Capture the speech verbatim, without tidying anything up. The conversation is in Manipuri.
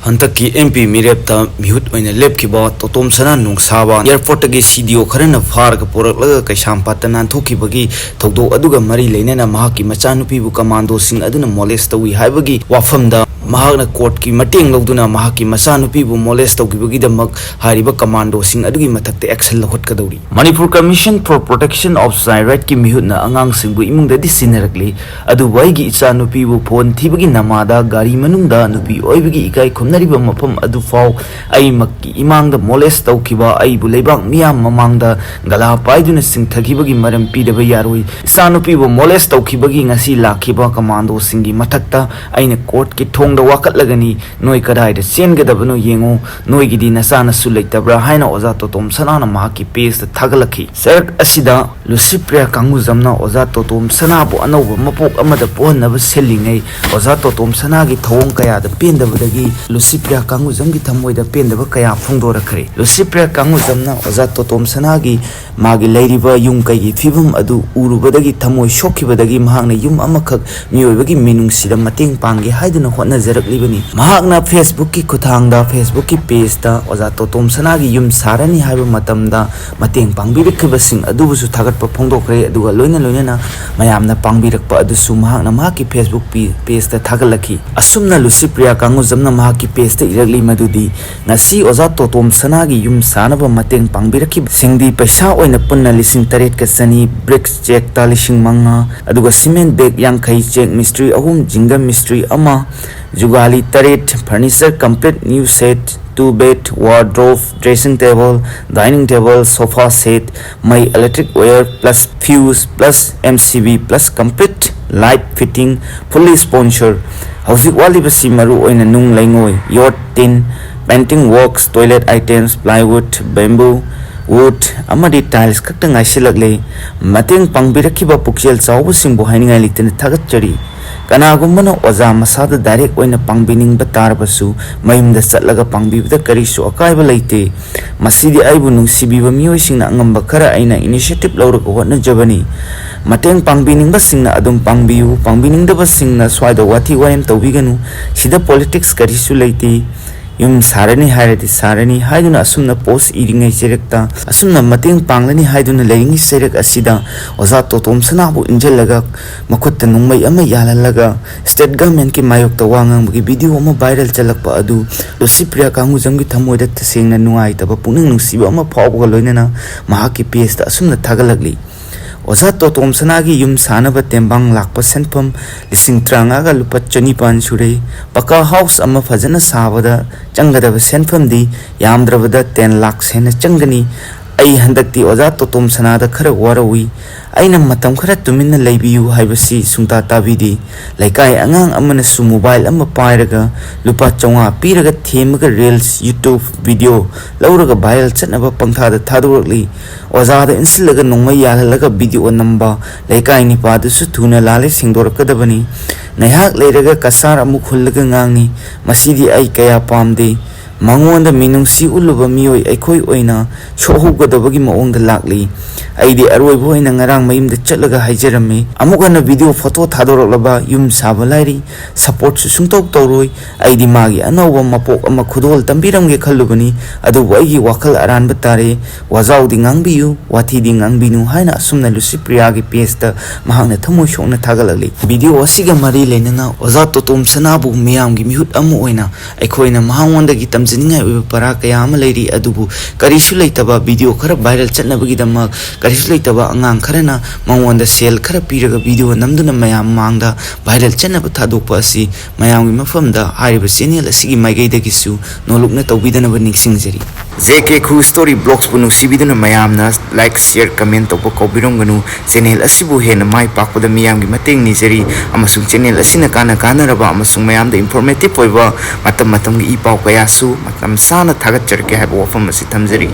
ꯍꯟꯗꯛꯀꯤ ꯑꯦꯝ ꯄꯤ ꯃꯤꯔꯦꯞꯇ ꯃꯤꯍꯨꯠ ꯑꯣꯏꯅ ꯂꯦꯞꯈꯤꯕ ꯇꯣꯇꯣꯝ ꯁꯅꯥ ꯅꯣꯡꯁꯥꯕ ꯑꯦꯌꯔꯄꯣꯔꯠꯇꯒꯤ ꯁꯤ ꯗꯤ ꯑꯣ ꯈꯔꯅ ꯐꯥꯔꯒ ꯄꯨꯔꯛꯂꯒ ꯀꯩꯁꯥꯝꯄꯥꯠꯇ ꯅꯥꯟꯊꯣꯛꯈꯤꯕꯒꯤ ꯊꯧꯗꯣꯛ ꯑꯗꯨꯒ ꯃꯔꯤ ꯂꯩꯅꯅ ꯃꯍꯥꯛꯀꯤ ꯃꯆꯥꯅꯨꯄꯤꯕꯨ ꯀꯃꯥꯟꯗꯣꯁꯤꯡ ꯑꯗꯨꯅ ꯃꯣꯂꯦꯁ ꯇꯧꯏ ꯍꯥꯏꯕꯒꯤ ꯋꯥꯐꯝꯗ ꯃꯍꯥꯛꯅ ꯀꯣꯔꯠꯀꯤ ꯃꯇꯦꯡ ꯂꯧꯗꯨꯅ ꯃꯍꯥꯛꯀꯤ ꯃꯆꯥꯅꯨꯄꯤꯕꯨ ꯃꯣꯂꯦꯁ ꯇꯧꯈꯤꯕꯒꯤꯗꯃꯛ ꯍꯥꯏꯔꯤꯕ ꯀꯃꯥꯟꯗꯣꯁꯤꯡ ꯑꯗꯨꯒꯤ ꯃꯊꯛꯇ ꯑꯦꯛꯁꯟ ꯂꯧꯈꯠꯀꯗꯧꯔꯤ꯫ Manipur Commission for Protection of Child Rightꯀꯤ ꯃꯤꯍꯨꯠꯅ ꯑꯉꯥꯡꯁꯤꯡꯕꯨ ꯏꯃꯨꯡꯗꯗꯤ ꯁꯤꯟꯅꯔꯛꯂꯤ, ꯑꯗꯨꯕꯨ ꯑꯩꯒꯤ ꯏꯆꯥ ꯅꯨꯄꯤꯕꯨ ꯐꯣꯟ ꯊꯤꯕꯒꯤ ꯅꯃꯥꯗ ꯒꯥꯔꯤ ꯃꯅꯨꯡꯗ ꯅꯨꯄꯤ ꯑꯣꯏꯕꯒꯤ ꯏꯀꯥꯏ ꯈꯨꯝꯅꯔꯤꯕ ꯃꯐꯝ ꯑꯗꯨꯐꯥꯎ ꯑꯩꯃꯛꯀꯤ ꯏꯃꯥꯡꯗ ꯃꯣꯂꯦꯁ ꯇꯧꯈꯤꯕ, ꯑꯩꯕꯨ ꯂꯩꯕꯥꯛ ꯃꯤꯌꯥꯝ ꯃꯃꯥꯡꯗ ꯒꯂꯥ ꯄꯥꯏꯗꯨꯅ ꯆꯤꯡꯊꯈꯤꯕꯒꯤ ꯃꯔꯝ ꯄꯤꯗꯕ ꯌꯥꯔꯣꯏ꯫ ꯏꯆꯥ ꯅꯨꯄꯤꯕꯨ ꯃꯣꯂꯦꯁ ꯇꯧꯈꯤꯕꯒꯤ ꯉꯁꯤ ꯂꯥꯛꯈꯤꯕ ꯀꯃꯥꯟꯗꯣꯁꯤꯡꯒꯤ ꯃꯊꯛꯇ ꯑꯩꯅ ꯀꯣꯔꯠꯀꯤ ꯊꯣꯡꯗ ꯋꯥꯀꯠꯂꯒꯅꯤ꯫ ꯅꯣꯏ ꯀꯗꯥꯏꯗ ꯆꯦꯟꯒꯗꯕꯅꯣ ꯌꯦꯡꯉꯨ, ꯅꯣꯏꯒꯤꯗꯤ ꯅꯆꯥꯅꯁꯨ ꯂꯩꯇꯕ꯭ꯔꯥ ꯍꯥꯏꯅ ꯑꯣꯖꯥ ꯇꯣꯇꯣꯝ ꯁꯅꯥꯅ ꯃꯍꯥꯛꯀꯤ ꯄꯦꯖꯇ ꯊꯥꯒꯠꯂꯛꯈꯤ꯫ ꯆꯩꯔꯛ ꯑꯁꯤꯗ ꯂꯨꯁꯤꯄ꯭ꯔꯤꯌꯥ ꯀꯥꯡꯒꯨꯖꯝꯅ ꯑꯣꯖꯥ ꯇꯣꯇꯣꯝ ꯁꯅꯥꯕꯨ ꯑꯅꯧꯕ ꯃꯄꯣꯛ ꯑꯃꯗ ꯄꯣꯛꯍꯟꯅꯕ ꯁꯤꯜꯂꯤꯉꯩ, ꯑꯣꯖꯥ ꯇꯣꯇꯣꯝ ꯁꯅꯥꯒꯤ ꯊꯧꯑꯣꯡ ꯀꯌꯥꯗ ꯄꯦꯟꯗꯕꯗꯒꯤ ꯂꯨꯁꯤꯄ꯭ꯔꯤꯌꯥ ꯀꯥꯡꯒꯨꯖꯝꯒꯤ ꯊꯃꯣꯏꯗ ꯄꯦꯟꯗꯕ ꯀꯌꯥ ꯐꯣꯡꯗꯣꯔꯛꯈ꯭ꯔꯦ꯫ ꯂꯨꯁꯤꯄ꯭ꯔꯤꯌꯥ ꯀꯥꯡꯒꯨꯖꯝꯅ ꯑꯣꯖꯥ ꯇꯣꯇꯣꯝ ꯁꯅꯥꯒꯤ ꯃꯥꯒꯤ ꯂꯩꯔꯤꯕ ꯌꯨꯝ ꯀꯩꯒꯤ ꯐꯤꯕꯝ ꯑꯗꯨ ꯎꯔꯨꯕꯗꯒꯤ ꯊꯃꯣꯏ ꯁꯣꯛꯈꯤꯕꯗꯒꯤ ꯃꯍꯥꯛꯅ ꯌꯨꯝ ꯑꯃꯈꯛ ꯃꯤꯑꯣꯏꯕꯒꯤ ꯃꯤꯅꯨꯡꯁꯤꯗ ꯃꯇꯦꯡ ꯄꯥꯡꯒꯦ ꯍꯥꯏꯗꯨꯅ ꯍꯣꯠꯅꯖꯔꯛꯂꯤꯕꯅꯤ꯫ ꯃꯍꯥꯛꯅ Facebookꯀꯤ ꯈꯨꯠꯊꯥꯡꯗ Facebookꯀꯤ pageꯇ ꯑꯣꯖꯥ ꯇꯣꯇꯣꯝ ꯁꯅꯥꯒꯤ ꯌꯨꯝ ꯁꯥꯔꯅꯤ ꯍꯥꯏꯕ ꯃꯇꯝꯗ ꯃꯇꯦꯡ ꯄꯥꯡꯕꯤꯔꯛꯈꯤꯕꯁꯤꯡ ꯑꯗꯨꯕꯨꯁꯨ ꯊꯥꯒꯠꯄ ꯐꯣꯡꯗꯣꯛꯈ꯭ꯔꯦ꯫ ꯑꯗꯨꯒ ꯂꯣꯏꯅ ꯂꯣꯏꯅꯅ ꯃꯌꯥꯝꯅ ꯄꯥꯡꯕꯤꯔꯛꯄ ꯑꯗꯨꯁꯨ ꯃꯍꯥꯛꯅ ꯃꯍꯥꯛꯀꯤ Facebook ꯄꯤ-, pageꯇ ꯊꯥꯒꯠꯂꯛꯈꯤ꯫ ꯑꯁꯨꯝꯅ ꯂꯨꯁꯤꯄ꯭ꯔꯤꯌꯥ ꯀꯥꯡꯒꯨꯖꯝꯅ ꯃꯍꯥꯛꯀꯤ pageꯇ ꯏꯔꯛꯂꯤ ꯃꯗꯨꯗꯤ, ꯉꯁꯤ ꯑꯣꯖꯥ ꯇꯣꯇꯣꯝ ꯁꯅꯥꯒꯤ ꯌꯨꯝ ꯁꯥꯅꯕ ꯃꯇꯦꯡ ꯄꯥꯡꯕꯤꯔꯛꯈꯤꯕꯁꯤꯡꯗꯤ ꯄꯩꯁꯥ ꯑꯣꯏꯅ ꯄꯨꯟꯅ ꯂꯤꯁꯤꯡ ꯇꯔꯦꯠꯀ ꯆꯅꯤ, bricks ꯆꯦꯛꯇ ꯂꯤꯁꯤꯡ ꯃꯉꯥ, ꯑꯗꯨꯒ cement bag ꯌꯥꯡꯈꯩ, ꯆꯦꯛ ꯃꯤꯁꯇ꯭ꯔꯤ ꯑꯍꯨꯝ, ꯖꯤꯡꯒ ꯃꯤꯁꯇ꯭ꯔꯤ ꯑꯃ, ꯖꯨꯒꯥꯂꯤ ꯇꯔꯦꯠ, furniture complete new set, two bed, wardrobe, dressing table, dining table, sofa set, ꯃꯩ electric wire plus fuse plus M C B plus complete light fitting, fully sponsor꯫ ꯍꯧꯖꯤꯛ ꯋꯥꯠꯂꯤꯕꯁꯤ ꯃꯔꯨ ꯑꯣꯏꯅ ꯅꯨꯡ ꯂꯩꯉꯣꯏ, ꯌꯣꯠ, tin, painting works, toilet items, plywood, bamboo, would ꯑꯃꯗꯤ ꯇꯥꯏꯜꯁ ꯈꯛꯇ ꯉꯥꯏꯁꯤꯜꯂꯛꯂꯦ꯫ ꯃꯇꯦꯡ ꯄꯥꯡꯕꯤꯔꯛꯈꯤꯕ ꯄꯨꯛꯆꯦꯜ ꯆꯥꯎꯕꯁꯤꯡꯕꯨ ꯍꯥꯏꯅꯤꯡꯉꯥꯏ ꯂꯩꯇꯅ ꯊꯥꯒꯠꯆꯔꯤ꯫ ꯀꯅꯥꯒꯨꯝꯕꯅ ꯑꯣꯖꯥ ꯃꯁꯥꯗ ꯗꯥꯏꯔꯦꯛ ꯑꯣꯏꯅ ꯄꯥꯡꯕꯤꯅꯤꯡꯕ ꯇꯥꯔꯕꯁꯨ, ꯃꯌꯨꯝꯗ ꯆꯠꯂꯒ ꯄꯥꯡꯕꯤꯕꯗ ꯀꯔꯤꯁꯨ ꯑꯀꯥꯏꯕ ꯂꯩꯇꯦ꯫ ꯃꯁꯤꯗꯤ ꯑꯩꯕꯨ ꯅꯨꯡꯁꯤꯕꯤꯕ ꯃꯤꯑꯣꯏꯁꯤꯡꯅ ꯑꯉꯝꯕ ꯈꯔ ꯑꯩꯅ ꯏꯅꯤꯁꯤꯌꯦꯇꯤꯚ ꯂꯧꯔꯒ ꯍꯣꯠꯅꯖꯕꯅꯤ꯫ ꯃꯇꯦꯡ ꯄꯥꯡꯕꯤꯅꯤꯡꯕꯁꯤꯡꯅ ꯑꯗꯨꯝ ꯄꯥꯡꯕꯤꯌꯨ, ꯄꯥꯡꯕꯤꯅꯤꯡꯗꯕꯁꯤꯡꯅ ꯁ꯭ꯋꯥꯏꯗ ꯋꯥꯊꯤ ꯋꯥꯔꯦꯝ ꯇꯧꯕꯤꯒꯅꯨ꯫ ꯁꯤꯗ ꯄꯣꯂꯤꯇꯤꯛꯁ ꯀꯔꯤꯁꯨ ꯂꯩꯇꯦ꯫ ꯌꯨꯝ ꯁꯥꯔꯅꯤ ꯍꯥꯏꯔꯗꯤ ꯁꯥꯔꯅꯤ ꯍꯥꯏꯗꯨꯅ ꯑꯁꯨꯝꯅ ꯄꯣꯁ ꯏꯔꯤꯉꯩ ꯆꯩꯔꯛꯇ, ꯑꯁꯨꯝꯅ ꯃꯇꯦꯡ ꯄꯥꯡꯂꯅꯤ ꯍꯥꯏꯗꯨꯅ ꯂꯩꯔꯤꯉꯩ ꯆꯩꯔꯛ ꯑꯁꯤꯗ ꯑꯣꯖꯥ ꯇꯣꯇꯣꯝ ꯁꯅꯥꯕꯨ ꯏꯟꯖꯜꯂꯒ ꯃꯈꯨꯠꯇ ꯅꯣꯡꯃꯩ ꯑꯃ ꯌꯥꯜꯍꯜꯂꯒ ꯁ꯭ꯇꯦꯠ ꯒꯚꯔꯟꯃꯦꯟꯠꯀꯤ ꯃꯥꯌꯣꯛꯇ ꯋꯥ ꯉꯥꯡꯕꯒꯤ ꯚꯤꯗꯤꯑꯣ ꯑꯃ ꯚꯥꯏꯔꯦꯜ ꯆꯠꯂꯛꯄ ꯑꯗꯨ ꯂꯨꯁꯤꯄ꯭ꯔꯤꯌꯥ ꯀꯥꯡꯒꯨꯖꯝꯒꯤ ꯊꯃꯣꯏꯗ ꯇꯁꯦꯡꯅ ꯅꯨꯡꯉꯥꯏꯇꯕ ꯄꯨꯛꯅꯤꯡ ꯅꯨꯡꯁꯤꯕ ꯑꯃ ꯐꯥꯎꯕꯒ ꯂꯣꯏꯅꯅ ꯃꯍꯥꯛꯀꯤ ꯄꯦꯖꯇ ꯑꯁꯨꯝꯅ ꯊꯥꯒꯠꯂꯛꯂꯤ꯫ ꯑꯣꯖꯥ ꯇꯣꯇꯣꯝ ꯁꯅꯥꯒꯤ ꯌꯨꯝ ꯁꯥꯅꯕ ꯇꯦꯡꯕꯥꯡ ꯂꯥꯛꯄ ꯁꯦꯟꯐꯝ ꯂꯤꯁꯤꯡ ꯇꯔꯥꯃꯉꯥꯒ ꯂꯨꯄꯥ ꯆꯅꯤꯄꯥꯟ ꯁꯨꯔꯦ꯫ ꯄꯀꯥ ꯍꯥꯎꯁ ꯑꯃ ꯐꯖꯅ ꯁꯥꯕꯗ ꯆꯪꯒꯗꯕ ꯁꯦꯟꯐꯝꯗꯤ ꯌꯥꯝꯗ꯭ꯔꯕꯗ ꯇꯦꯟ ꯂꯥꯛꯁ ꯍꯦꯟꯅ ꯆꯪꯒꯅꯤ꯫ ꯑꯩ ꯍꯟꯗꯛꯇꯤ ꯑꯣꯖꯥ ꯇꯣꯇꯣꯝ ꯁꯅꯥꯗ ꯈꯔ ꯋꯥꯔꯧꯏ꯫ ꯑꯩꯅ ꯃꯇꯝ ꯈꯔ ꯇꯨꯃꯤꯟꯅ ꯂꯩꯕꯤꯌꯨ ꯍꯥꯏꯕꯁꯤ ꯁꯨꯡꯇꯥ ꯇꯥꯕꯤꯗꯦ꯫ ꯂꯩꯀꯥꯏ ꯑꯉꯥꯡ ꯑꯃꯅꯁꯨ ꯃꯣꯕꯥꯏꯜ ꯑꯃ ꯄꯥꯏꯔꯒ ꯂꯨꯄꯥ ꯆꯥꯝꯃꯉꯥ ꯄꯤꯔꯒ ꯊꯦꯝꯃꯒ ꯔꯤꯜꯁ, ꯌꯨꯇ꯭ꯌꯨꯕ ꯚꯤꯗꯤꯑꯣ ꯂꯧꯔꯒ ꯚꯥꯏꯔꯦꯜ ꯆꯠꯅꯕ ꯄꯪꯊꯥꯗ ꯊꯥꯗꯣꯔꯛꯂꯤ꯫ ꯑꯣꯖꯥꯗ ꯏꯟꯁꯤꯜꯂꯒ ꯅꯣꯡꯃꯩ ꯌꯥꯜꯍꯜꯂꯒ ꯚꯤꯗꯤꯑꯣ ꯅꯝꯕ, ꯂꯩꯀꯥꯏ ꯅꯤꯄꯥꯗꯨꯁꯨ ꯊꯨꯅ ꯂꯥꯜꯂꯦ ꯁꯦꯡꯗꯣꯔꯛꯀꯗꯕꯅꯤ꯫ ꯉꯥꯏꯍꯥꯛ ꯂꯩꯔꯒ ꯀꯁꯥꯔ ꯑꯃꯨꯛ ꯍꯨꯜꯂꯒ ꯉꯥꯡꯅꯤ꯫ ꯃꯁꯤꯗꯤ ꯑꯩ ꯀꯌꯥ ꯄꯥꯝꯗꯦ꯫ ꯃꯉꯣꯟꯗ ꯃꯤꯅꯨꯡꯁꯤ ꯎꯠꯂꯨꯕ ꯃꯤꯑꯣꯏ ꯑꯩꯈꯣꯏ ꯑꯣꯏꯅ ꯁꯣꯛꯍꯧꯒꯗꯕꯒꯤ ꯃꯑꯣꯡꯗ ꯂꯥꯛꯂꯤ꯫ ꯑꯩꯗꯤ ꯑꯔꯣꯏꯕ ꯑꯣꯏꯅ ꯉꯔꯥꯡ ꯃꯌꯨꯝꯗ ꯆꯠꯂꯒ ꯍꯥꯏꯖꯔꯝꯃꯤ꯫ ꯑꯃꯨꯛ ꯍꯟꯅ ꯚꯤꯗꯤꯑꯣ ꯐꯣꯇꯣ ꯊꯥꯗꯣꯔꯛꯂꯕ ꯌꯨꯝ ꯁꯥꯕ ꯂꯥꯏꯔꯤ, ꯁꯄꯣꯔꯠꯁꯨ ꯁꯨꯡꯇꯧ ꯇꯧꯔꯣꯏ꯫ ꯑꯩꯗꯤ ꯃꯥꯒꯤ ꯑꯅꯧꯕ ꯃꯄꯣꯛ ꯑꯃ ꯈꯨꯗꯣꯜ ꯇꯝꯕꯤꯔꯝꯒꯦ ꯈꯜꯂꯨꯕꯅꯤ, ꯑꯗꯨꯕꯨ ꯑꯩꯒꯤ ꯋꯥꯈꯜ ꯑꯔꯥꯟꯕ ꯇꯥꯔꯦ꯫ ꯋꯥꯖꯥꯎꯗꯤ ꯉꯥꯡꯕꯤꯌꯨ, ꯋꯥꯊꯤꯗꯤ ꯉꯥꯡꯕꯤꯅꯨ ꯍꯥꯏꯅ ꯑꯁꯨꯝꯅ ꯂꯨꯁꯤꯄ꯭ꯔꯤꯌꯥꯒꯤ ꯄꯦꯖꯇ ꯃꯍꯥꯛꯅ ꯊꯃꯣꯏ ꯁꯣꯛꯅ ꯊꯥꯒꯠꯂꯛꯂꯤ꯫ ꯚꯤꯗꯤꯑꯣ ꯑꯁꯤꯒ ꯃꯔꯤ ꯂꯩꯅꯅ ꯑꯣꯖꯥ ꯇꯣꯇꯣꯝ ꯁꯅꯥꯕꯨ ꯃꯤꯌꯥꯝꯒꯤ ꯃꯤꯍꯨꯠ ꯑꯃ ꯑꯣꯏꯅ ꯑꯩꯈꯣꯏꯅ ꯃꯉꯣꯟꯗꯒꯤ ꯇꯝꯖꯅꯤꯡꯉꯥꯏ ꯑꯣꯏꯕ ꯄꯔꯥ ꯀꯌꯥ ꯑꯃ ꯂꯩꯔꯤ, ꯑꯗꯨꯕꯨ ꯀꯔꯤꯁꯨ ꯂꯩꯇꯕ ꯚꯤꯗꯤꯑꯣ ꯈꯔ ꯚꯥꯏꯔꯦꯜ ꯆꯠꯅꯕꯒꯤꯗꯃꯛ ꯀꯔꯤꯁꯨ ꯂꯩꯇꯕ ꯑꯉꯥꯡ ꯈꯔꯅ ꯃꯉꯣꯟꯗ ꯁꯦꯜ ꯈꯔ ꯄꯤꯔꯒ ꯚꯤꯗꯤꯑꯣ ꯅꯝꯗꯨꯅ ꯃꯌꯥꯝ ꯃꯥꯡꯗ ꯚꯥꯏꯔꯦꯜ ꯆꯠꯅꯕ ꯊꯥꯗꯣꯛꯄ ꯑꯁꯤ ꯃꯌꯥꯝꯒꯤ ꯃꯐꯝꯗ ꯍꯥꯏꯔꯤꯕ ꯆꯦꯅꯦꯜ ꯑꯁꯤꯒꯤ ꯃꯥꯏꯀꯩꯗꯒꯤꯁꯨ ꯅꯣꯂꯨꯛꯅ ꯇꯧꯕꯤꯗꯅꯕ ꯅꯤꯡꯁꯤꯡꯖꯔꯤ꯫ ꯖꯦ ꯀꯦ ꯈꯨ ꯁ꯭ꯇꯣꯔꯤ ꯕ꯭ꯂꯣꯒꯁꯄꯨ ꯅꯨꯡꯁꯤꯕꯤꯗꯨꯅ ꯃꯌꯥꯝꯅ ꯂꯥꯏꯛ, ꯁꯤꯌꯔ, ꯀꯃꯦꯟ ꯇꯧꯕ ꯀꯥꯎꯕꯤꯔꯝꯒꯅꯨ꯫ ꯆꯦꯅꯦꯜ ꯑꯁꯤꯕꯨ ꯍꯦꯟꯅ ꯃꯥꯏ ꯄꯥꯛꯄꯗ ꯃꯤꯌꯥꯝꯒꯤ ꯃꯇꯦꯡ ꯅꯤꯖꯔꯤ, ꯑꯃꯁꯨꯡ ꯆꯦꯅꯦꯜ ꯑꯁꯤꯅ ꯀꯥꯟꯅ ꯀꯥꯟꯅꯔꯕ ꯑꯃꯁꯨꯡ ꯃꯌꯥꯝꯗ ꯏꯟꯐꯣꯔꯃꯦꯇꯤꯚ ꯑꯣꯏꯕ ꯃꯇꯝ ꯃꯇꯝꯒꯤ ꯏ ꯄꯥꯎ ꯀꯌꯥꯁꯨ ꯃꯇꯝ ꯆꯥꯅ ꯊꯥꯒꯠꯆꯔꯛꯀꯦ ꯍꯥꯏꯕ ꯋꯥꯐꯝ ꯑꯁꯤ ꯊꯝꯖꯔꯤ꯫